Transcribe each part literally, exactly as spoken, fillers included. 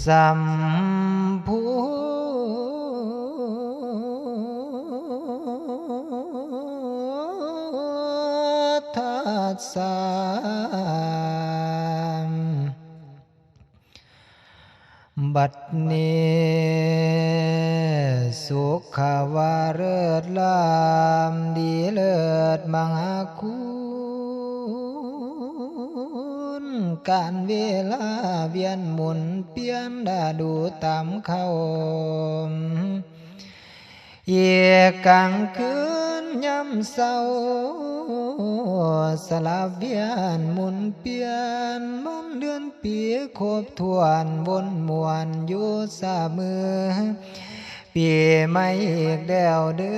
สัมพุทธัสสะ บัดนี้ สุขว่าเลิศล้ำดีเลิศมหาคุณ การเวลาเวียนหมุนเปลี่ยนฤดูตามเขา อีกกลางคืนยามเช้า สลับเวียนหมุนเปลี่ยนวันเดือนปีครบถ้วนวนม่วนอยู่เสมอ ปีใหม่อีกแล้วเด้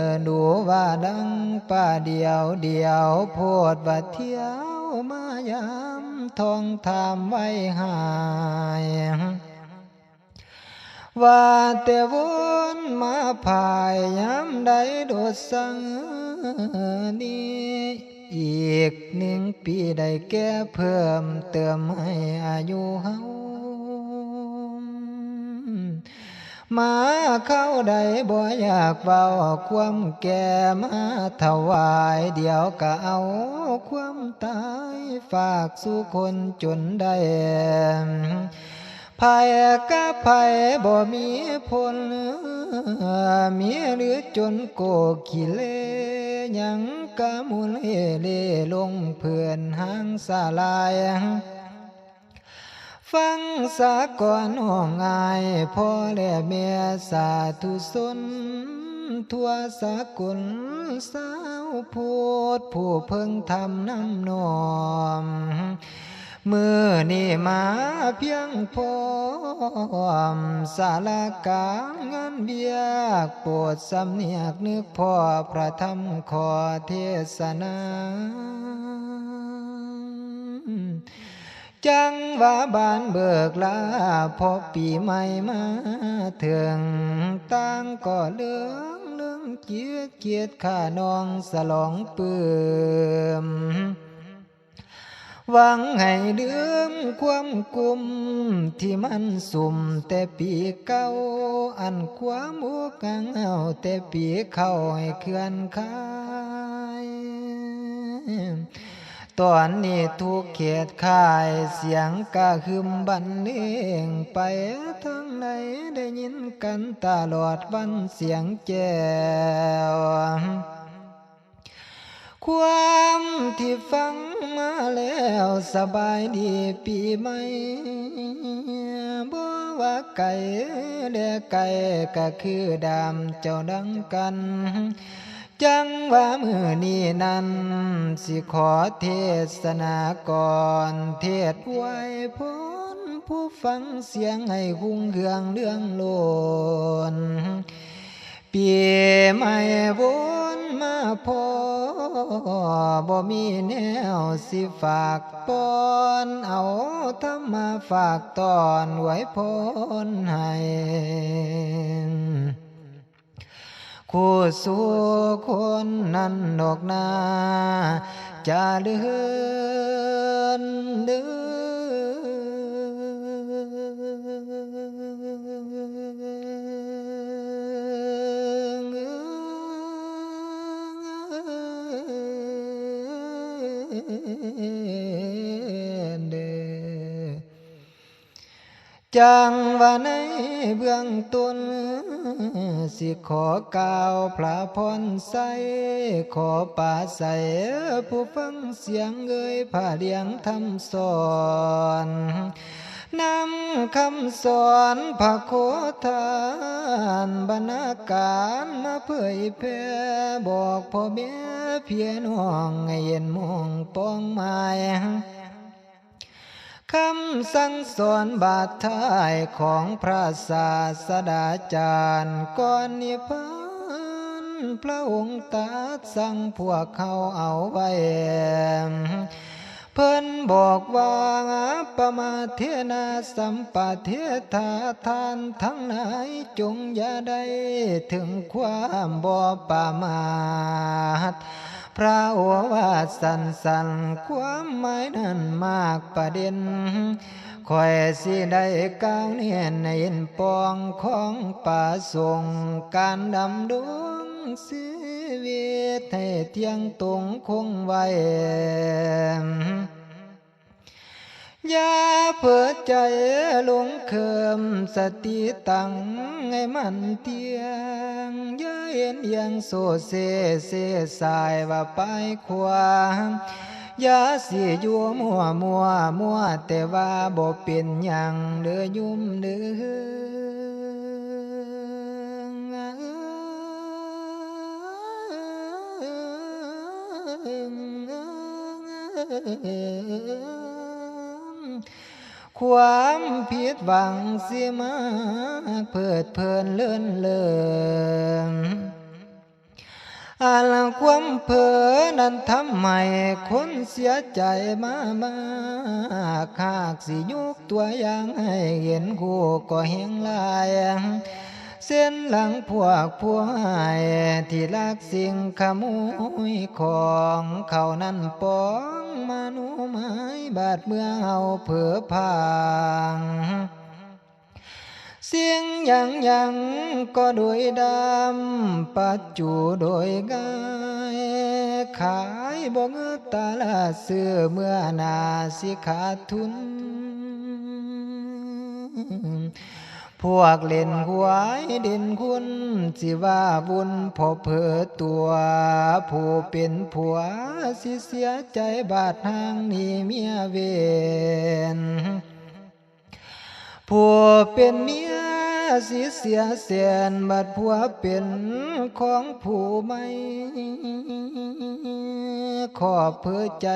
อ ดูว่าดังป่าเดียวเดียว โพดว่าเที่ยวมายามทองถามไว้หาย ว่าแต่วนมาภายยามใดโดดสังนี้ อีกหนึ่งปีได้แก่เพิ่มเติมให้อายุเฮา มาเข้าใดบ่อยากเว้าความแก่มาถวาย เดี๋ยวก็เอาความตายฝากสู่คนจนได้ ไผกับไผบ่มีผล มีหรือจนโกขี้เล ยังกะมุนเฮเลลงเพื่อนหางสาลาย ฟังสาก่อนห้องอ้ายพ่อและแม่สาธุชน ทั่วสากลชาวพุทธผู้เพิ่งธรรมนำน้อม มื้อนี้มาเพียงพร้อม สาระการงานเวียก โปรดสำเนียกนึกพ้อพระธรรมข้อเทศนา จั่งว่าบานเบิกลา เพราะปีใหม่มาถึง ต่างก็เรื่องเรื่องเกียดเกียดข้าน้องสลองปลื้ม หวังให้ลืมความกุ้มที่มันสุมแต่ปีเก่า อันความอุกอังเอาแต่ปีเข้าให้เคลื่อนคลาย ตอนนี้ทุกเขตข่ายเสียงกระหึ่มบรรเลงไปทางใดได้ยินกันตลอดวันเสียงแจ้ว ความที่ฟังมาแล้วสบายดีปีใหม่ บ่ว่าไกลและไกลก็คือดามเจ้าดังกัน จั่งว่ามื้อนี้นั้นสิขอเทศนาก่อน เทศน์อวยพรผู้ฟังเสียงให้ฮุ่งเฮืองเรื่องล้น ปีใหม่วนมาพ้อ บ่มีแนวสิฝากป้อน เอาธรรมมาฝากต้อนอวยพรให้ คู่สู่คนนั้นดอกนา เจริญเด้อ เด้อ จั่งว่าในเบื้องต้น สิขอกล่าวพระพรไสย ขอปราศรัยผู้ฟังเสียงเอ่ยพระเลี้ยงธรรมสอน นำคำสอนพระโคฏฐานบรรณาการมาเผยแผ่ บอกพ่อแม่พี่น้องให้เห็นมองปองหมาย คำสั่งสอนบาทท้ายของพระศาสดาจารย์ก่อนนิพพาน พระองค์ตรัสสั่งพวกเขาเอาไว้ เพิ่นบอกว่า อัปปมาเทนะสัมปะเทถา ท่านทั้งหลายจงอย่าได้ถึงความบ่ประมาท พระโอวาทสั้นๆ ความหมายนั้นมากประเด็น ข้อยสิได้กล่าวเน้นในอินปองของประสงค์ การดำรงชีวิตให้เที่ยงตรงคงไว้ อย่าเผลอใจหลงเคลิ้ม สติตั้งให้มั่นเตี้ยง อย่าเอ็นเอียงโซเซ เซสายว่าไปขวา อย่าสิอยู่มั่วมั่ว มั่วแต่ว่าบ่เป็นหยังเด้อโยมเด้อ ความผิดหวังสิมาเพลิดเพลินเลินเลิง อันความเผลอนั้นทำให้คนเสียใจมามาก หากสิยกตัวอย่างให้เห็น คู่ก็แห่งหลาย เส้นหลังพวกผู้ร้ายที่ลักสิ่งขโมยของเขานั้นปองมานุมาย บาดเมื่อเฮาเผลอพลาง สิ่งอย่างยังก็โดยดำ ปัจจุโดยง่าย ขายบ่เงือตาละซื้อเมื่อหนาสิขาดทุน พวกเล่นหวยเด่นคุณสิว่าวุ่นเพราะเผลอตัว ผู้เป็นผัวสิเสียใจบาดหางหนี้เมียเวร ผู้เป็นเมียสิเสียแสน บัดผัวเป็นของผู้ใหม่ ขอบเผลอใจ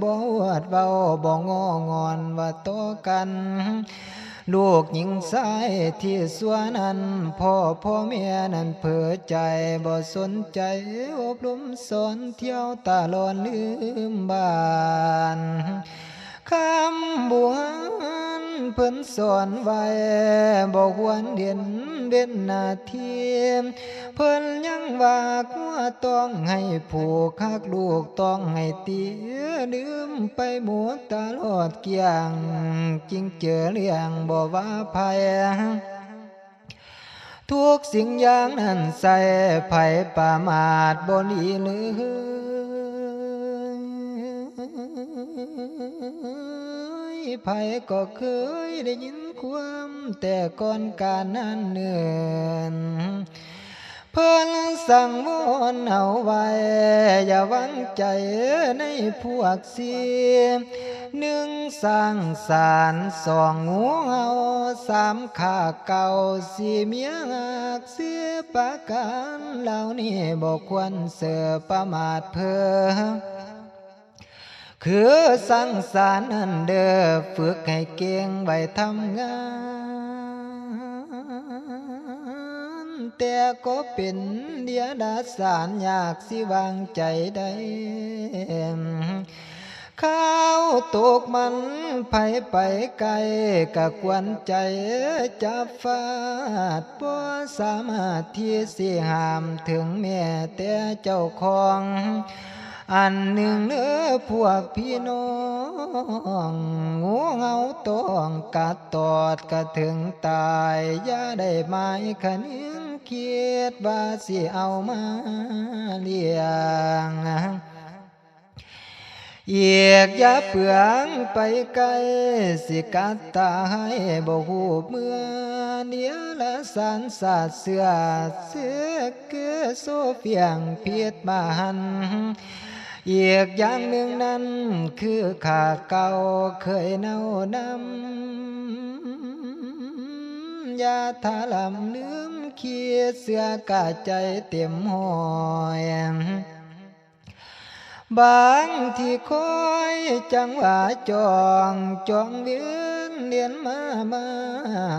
บ่อวดเว้า บ่งองอนว่าต่อกัน ลูกหญิงชายที่ชั่วนั้น พ่อพ่อแม่นั้นเผลอใจ บ่สนใจอบรมสอน เที่ยวตาลอนลืมบ้าน คำบุหันเพิ่นสอนไว้ บ่ควรเด่นเว้นหน้าที่ เพิ่นยังว่างัวต้องให้ผูก คักลูกต้องให้ตี ดื่มไปหมดตลอดเกลี้ยง จึงเจอเรื่องบ่ว่าไผ ทุกสิ่งอย่างนั้นใส่ ไผประมาทบ่หลีเลย ไผก็เคยได้ยินความแต่ก่อนกาลนานเนิ่น เพิ่นสั่งวอนเอาไว้ อย่าวางใจในพวกสี่ หนึ่งสร้างสาร สองงูเห่า สามฆ่าเก่า สี่เมียหัก สี่ประการเหล่านี้บ่ควรเสอประมาทเพ้อ คือสั่งสารนั้นเด้อ ฝึกให้เก่งไว้ทำงาน แต่ก็เป็นเดียดาสาร ยากสิวางใจได้ ข้าวตกมันไผไปไกล กะกวนใจจับฟาด บ่สามารถที่สิห้ามถึงแม้แต่เจ้าของ อันหนึ่งเด้อพวกพี่น้อง งูเห่าต้องกัดตอดกะถึงตาย อย่าได้หมายคะเนงคิดว่าสิเอามาเลี้ยง อีกอย่าเปลืองไปไกล สิกัดตายบ่ฮู้เมื่อ เดียละสารสาดเสื้อ เสื้อคือโซเฟียงผิดมาหัน อีกอย่างหนึ่งนั้นคือข้าเก่าเคยเน่านำ อย่าถลำลืมคิด เสื้อกะใจเต็มห้อย บางที่คอยจังหวะจอง จองเวียนเลียนมามา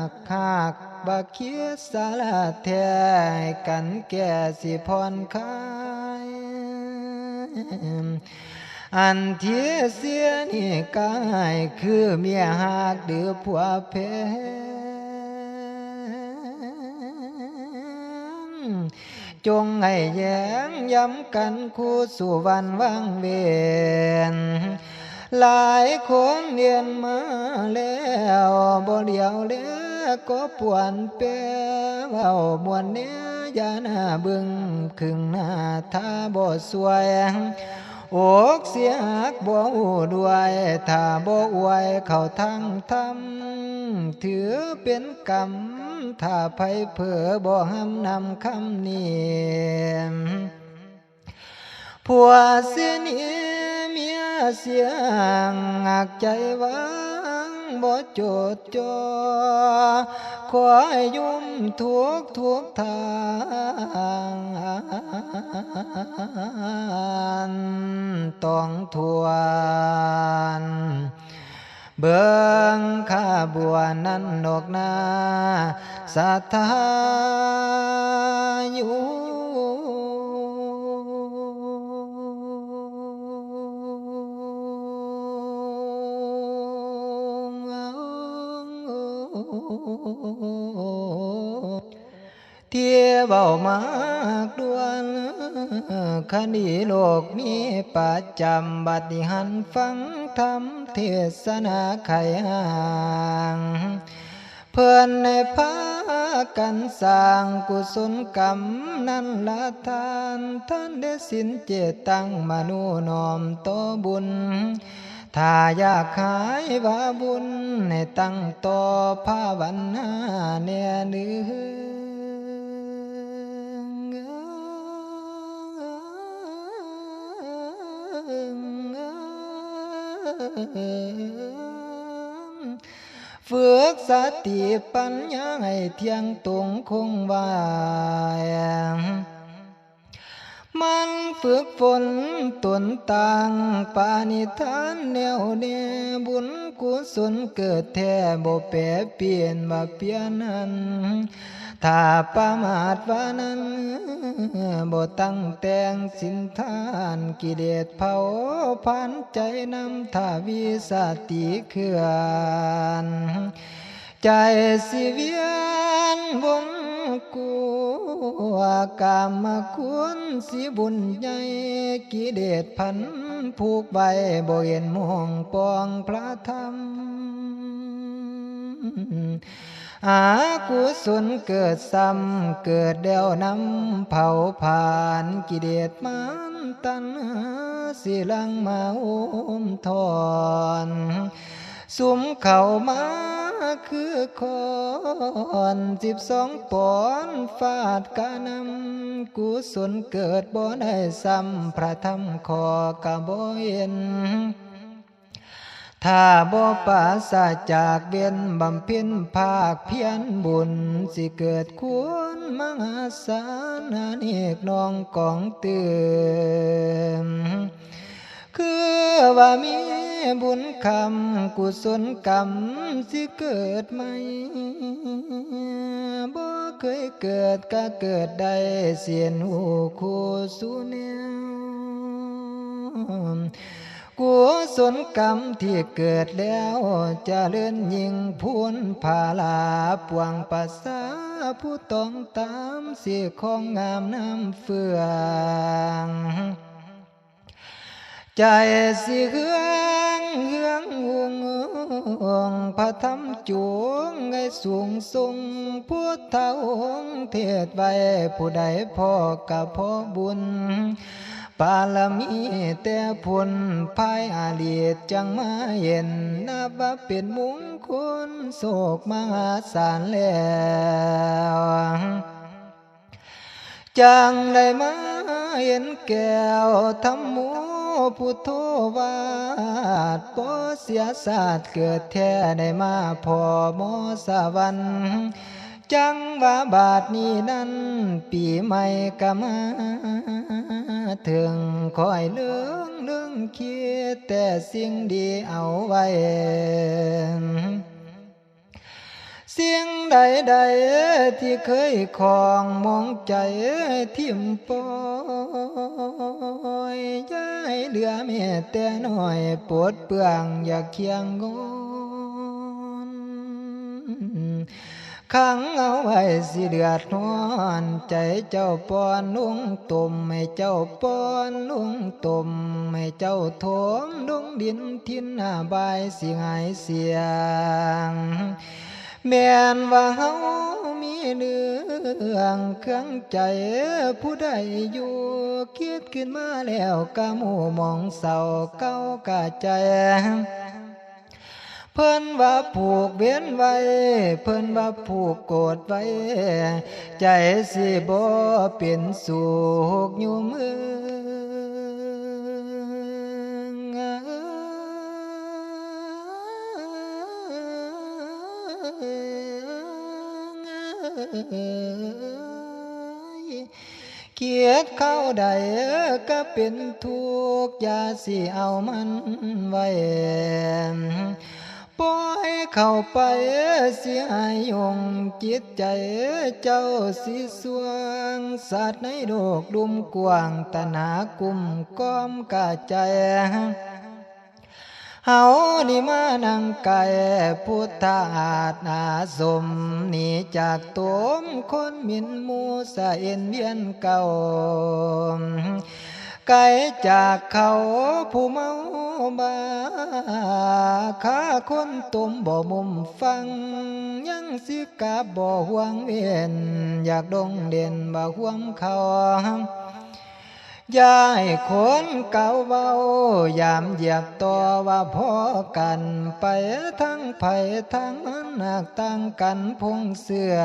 ก หากบ่คิดสาระแท้ กันแก่สิผ่อนคลาย อันที่เสียนี่กายคือเมียฮักหรือผัวแพง จงให้แย้งย้ำกันคู่สู่วันวางเว้น หลายคนเรียนมาแล้วบ่เหลียวแลก็ปวนแปร เว้ามวนแหน่อย่าหน้าบึ้งครึ่งหน้า ถ้าบ่สวย อกเสียหักบ่ฮู้ด้วย ถ้าบ่อวยเข้าทางธรรม ถือเป็นกรรม ถ้าไผเผลอบ่หำนำคำนี้ ผัวเสียหนี้เมียเสียหัก ใจวางบ่โจดจ่อ ขอให้ยุ่มทุกข์ทุกทาง ต้องทวน เบิ่งขบวนนั้นนอกหน้า ศรัทธาอยู่ ที่เว้ามากด่วน คดีโลกมีประจำ บัดนี้หันฟังธรรมเทศนาไขห่าง เพิ่นให้พากันสร้างกุศลกรรมนั่นละทาน ท่านได้ศีลเจตตั้งมโนน้อมต่อบุญ ถ้าอยากหายว่าบุญให้ตั้งต่อภาวนาแน่เนือง ฝึกสติปัญญาให้เที่ยงตรงคงไว้ มันฝึกฝนตนตั้งปณิธานแน่วแน่ บุญกุศลเกิดแท้บ่แปรเปลี่ยนบ่เปลี่ยนนั้น ถ้าประมาทว่านั้น บ่ตั้งแต่งศีลทาน กิเลสเผาผลาญใจนำ ถ้ามีสติเคลื่อน ใจสิเวียนวนกลัว กามคุณสิบุญใหญ่ กิเลสพันผูกไว้ บ่เห็นมองปองพระธรรม อกุศลเกิดซ้ำ เกิดแล้วนำเผาผลาญ กิเลสมารตัณหาสิหลั่งมาโหมทอน สุมเข้ามาคือค้อน สิบสองปอนฟาดกระหน่ำ กุศลเกิดบ่ได้ซ้ำ พระธรรมข้อกะบ่เห็น ถ้าบ่ปราศจากเวรบำเพ็ญภาคเพียรบุญ สิเกิดคุณมหาศาล อเนกนองกองเติม คือว่ามีบุญคำกุศลกรรมสิเกิดใหม่ บ่เคยเกิดก็เกิดได้ เสียนหูคู่สู่แนว กุศลกรรมที่เกิดแล้ว เจริญยิ่งพูนผาลา ปวงประสาผู้ต้องตาม สิของงามน้ำเฟื่อง ใจสิเฮืองเฮืองหุง พระธรรมจูงให้สูงส่ง พุทธองค์เทศน์ไว้ ผู้ใดพ้อกะพ้อบุญ บารมีแต่พุ้น ภายอดีตจังมาเห็น นับว่าเป็นมงคลโชคมหาศาลแล้ว จังได้มาเห็นแก้วธัมโมพุทโธวาส บ่เสียชาติเกิดแท้ ได้มาพ้อหมอสวรรค์ จังว่าบาดนี้นั้น ปีใหม่ก็มาถึง คอยเลืองเลืองคิดแต่สิ่งดีเอาไว้ สิ่งใดๆที่เคยคล้องหมองใจทิ่มปล่อย อย่าให้เหลือแม้แต่น้อย ปลดเปลื้องอย่าเคียงงอน ขังเอาไว้สิเดือดร้อน ใจเจ้าป้อนลงต้ม ให้เจ้าป้อนลงต้ม ให้เจ้าโถมลงดิน ทินหน้าบายสิหายเสียง แม่นว่าเฮามีเรื่องเครื่องใจ ผู้ใดอยู่คิดขึ้นมาแล้วกะหมู่หมองเศร้าเก่ากะใจ เพิ่นว่าผูกเวรไว้ เพิ่นว่าผูกโกรธไว้ ใจสิบ่เป็นสุขอยู่เมือง เกียดเข้าใดก็เป็นทุกข์ อย่าสิเอามันไว้ ปล่อยเข้าไปสิให้ยงจิตใจเจ้าสิสวง สัตว์ในโลกลุ่มกว้าง ตัณหากุ้มกอมกะใจ เฮานี่มานั่งไกลพุทธาสน์อาสม หนีจากโตมคนหมิ่นหมู่สะเอ็นเวียนเก่า ไกลจากเขาผู้เมาบ้า ขาคนตมบ่มุมฟัง ยังสิกลับบ่ห่วงเวร อยากดงเด่นบ่ห่วมเขา อย่าให้คนเก่าเว้า ยามเหยียบต่อว่าพ้อกัน ไปทางไผทางมัน หากต่างกันพงเสื่อ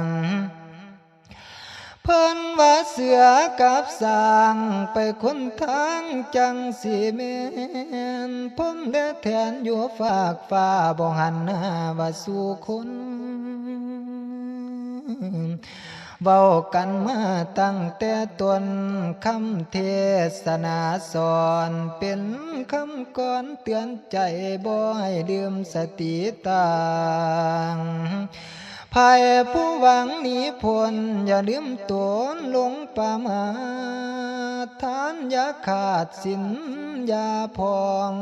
ม เพิ่นว่าเสือกับสร้าง ไปคนทางจังสิแม่น พรหมและแทนอยู่ฟากฟ้า บ่หันหน้าว่าสู่คน เว้ากันมาตั้งแต่ต้น คำเทศนาสอน เป็นคำกลอนเตือนใจ บ่ให้ลืมสติตั้ง ไผผู้หวังหนีพ้น อย่าลืมตนหลงประมาท ทานอย่าขาดศีลอย่าผ่อง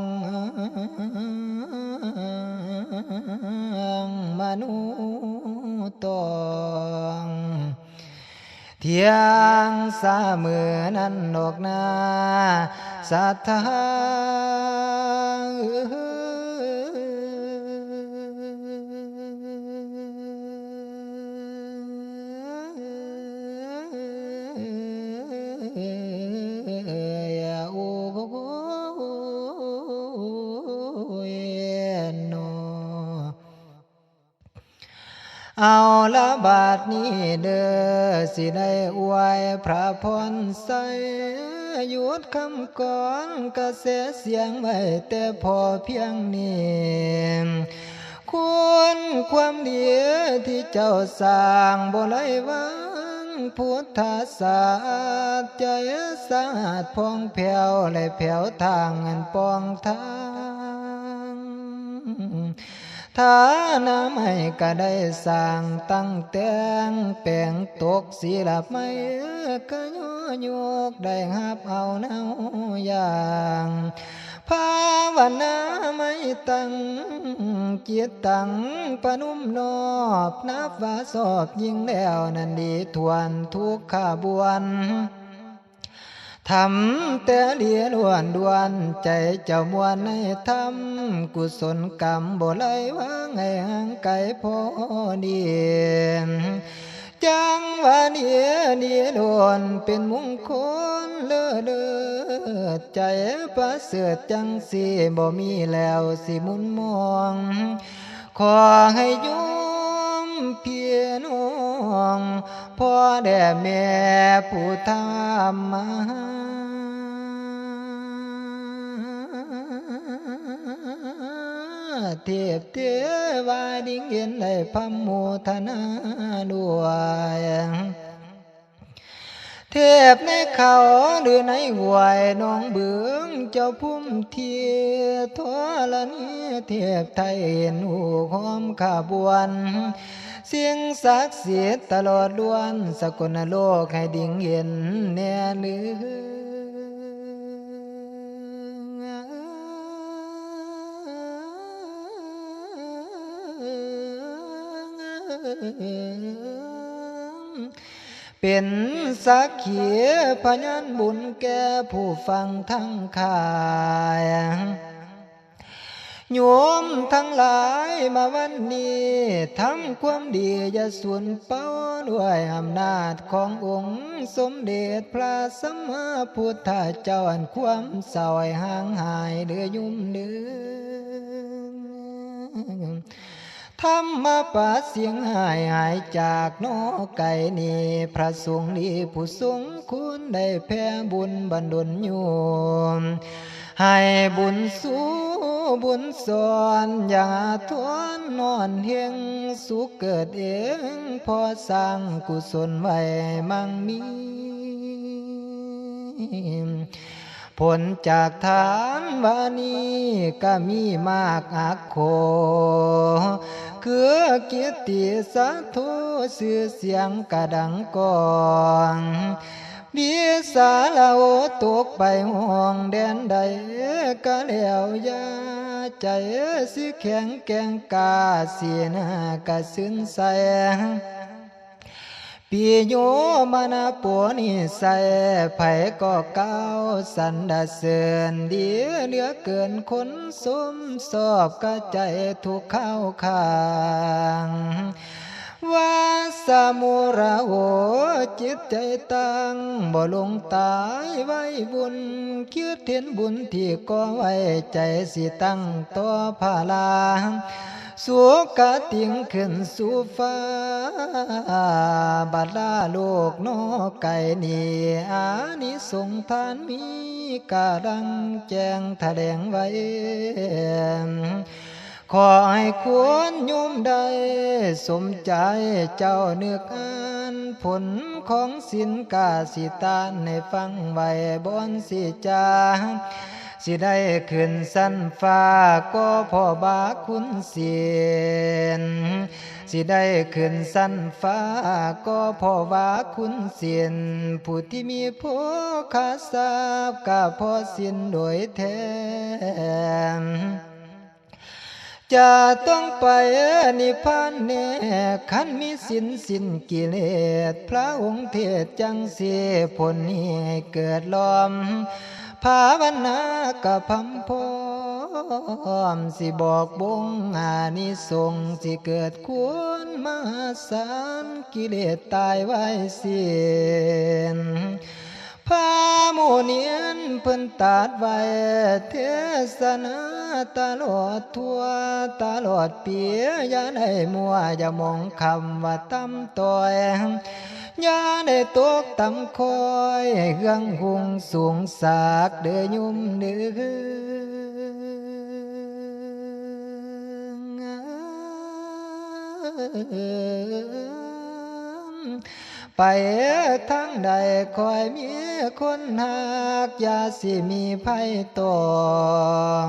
มนุษย์ต้อง เที่ยงเสมอนั้นดอกนา ศรัทธา โอ้ยเนาะ เอาละบาดนี้เด้อ สิได้อวยพระพรไส หยุดคำกลอนกระแสเสียงไว้แต่พอเพียงนี้ คุณความดีที่เจ้าสร้างบ่ไร้หวัง พุทธศาสตร์ใจสะอาดผ่องแผ้ว และแผ้วทางอันปองทาง ฐานะไม่ก็ได้สร้างตั้งแต่ง แปลงตกศิลาไม้ก็ย่อยกได้รับเอาแนวอย่าง ภาวนาไม่ตั้งจิตตั้งประนุมนอบ นับว่าสอบยิ่งแล้วนั้นดีทวนทุกขบวน ทำแต่ดีล้วนดวน ใจเจ้ามวลในธรรม กุศลกรรมบ่ไหลวางให้ห่างไกลพอดี จังว่าดีดีล้วนเป็นมงคลเลิศเลิศ ใจประเสริฐจังสิบ่มีแล้วสิมุนมอง ขอให้โยมพี่น้อง พ่อแด่แม่ผู้ธรรมมา เทพเทวาดิงเห็นได้พำโมทนาด้วย เทพในเขาหรือในห้วยหนองบึง เจ้าภูมิเทียธรณี เทพไทยเห็นหูหอมขบวน สิ่งศักดิ์สิทธิ์ตลอดล้วน สกลโลกให้ดิ่งเห็นแน่ลือ เป็นสักขีพยานบุญแก่ผู้ฟังทั้งหลาย โยมทั้งหลายมาวันนี้ ทำความดีอย่าสูญเปล่า ด้วยอำนาจขององค์สมเด็จพระสัมมาพุทธเจ้า อันความเศร้าให้ห่างหายเด้อโยมเด้อ ธรรมะปาสิ่งหายหายจากนอกไกลนี้ พระสงฆ์ดีผู้ทรงคุณได้แผ่บุญบันดลโยม ให้บุญสู้บุญสอน อย่าทนนอนเฮง สุขเกิดเอง พอสร้างกุศลไว้มั่งมี ผลจากทานวานี้ก็มีมากอักโข คือกิตติสาธุ ชื่อเสียงกระดังก้อง วิสาละโอ ตกไปห้องแดนใดก็แล้วอย่า ใจสิแข็งแกร่งกล้า สีหน้ากะซื่นใส ปิโยมนาโปนิสัย ไผก็กล่าวสรรเสริญ ดีเหลือเกินคนชมชอบ กะใจทุกข้าวข้าง วาสมุระโห จิตใจตั้งบ่ลงตายไว้บุญ คิดเห็นบุญที่ก่อไว้ ใจสิตั้งต่อพระลา สุคติงขึ้นสู่ฟ้า บัดลาโลกนอกไกลนี้ อานิสงส์ทานมีกำลังแจ้งแถลงไว้ ขอให้ควรโยมได้สมใจเจ้านึกอ่าน ผลของศีลกาสิตานให้ฟังไว้ บ่อนสิจา สิได้ขึ้นชั้นฟ้า ก็เพราะบาคุณศีล สิได้ขึ้นชั้นฟ้า ก็เพราะว่าคุณศีล ผู้ที่มีโภคทรัพย์ ก็เพราะศีลโดยแท้ จะต้องไปนิพพานแน่ คันมีศีลสิ้นกิเลส พระองค์เทศจังซี้ ผลนี้ให้เกิดล้อม ภาวนากะพร่ำพร้อม สิบอกบ่งอานิสงส์ สิเกิดคุณมหาศาล กิเลสตายไว้สิ้น พระมุนีเพิ่นตรัสไว้เทศนาตลอดทั่วตลอดปี อย่าได้มัวอย่ามองคำว่าต่ำต้อย อย่าได้ตกต่ำคอย เฮืองหุงสูงสากเด้อโยมเด้อ ไปทางใดคอยมีคนฮัก อย่าสิมีภัยต้อง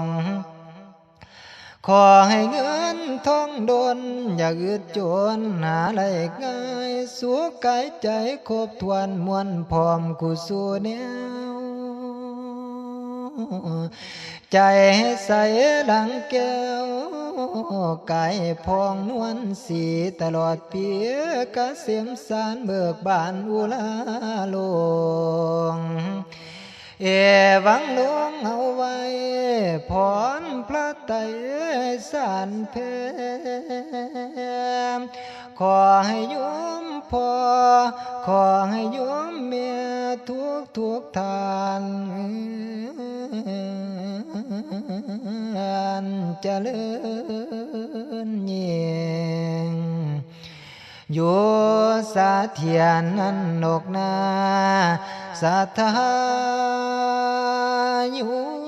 ขอให้เงินทองดล อย่าอึดจนหาได้ง่าย สุขกายใจครบถ้วนม่วนพร้อมคู่สู่แนว ใจใสดังแก้ว กายผ่องนวลสีตลอดปี เกษมสารเบิกบานอุราโลง เอวังลงเอาไว้ พรพระไตรสารแผ่ ขอให้โยมพ่อ ขอให้โยมแม่ทุกทุกท่าน เจริญยิ่ง อยู่เสถียรนั้นนกนา สัทธาอยู่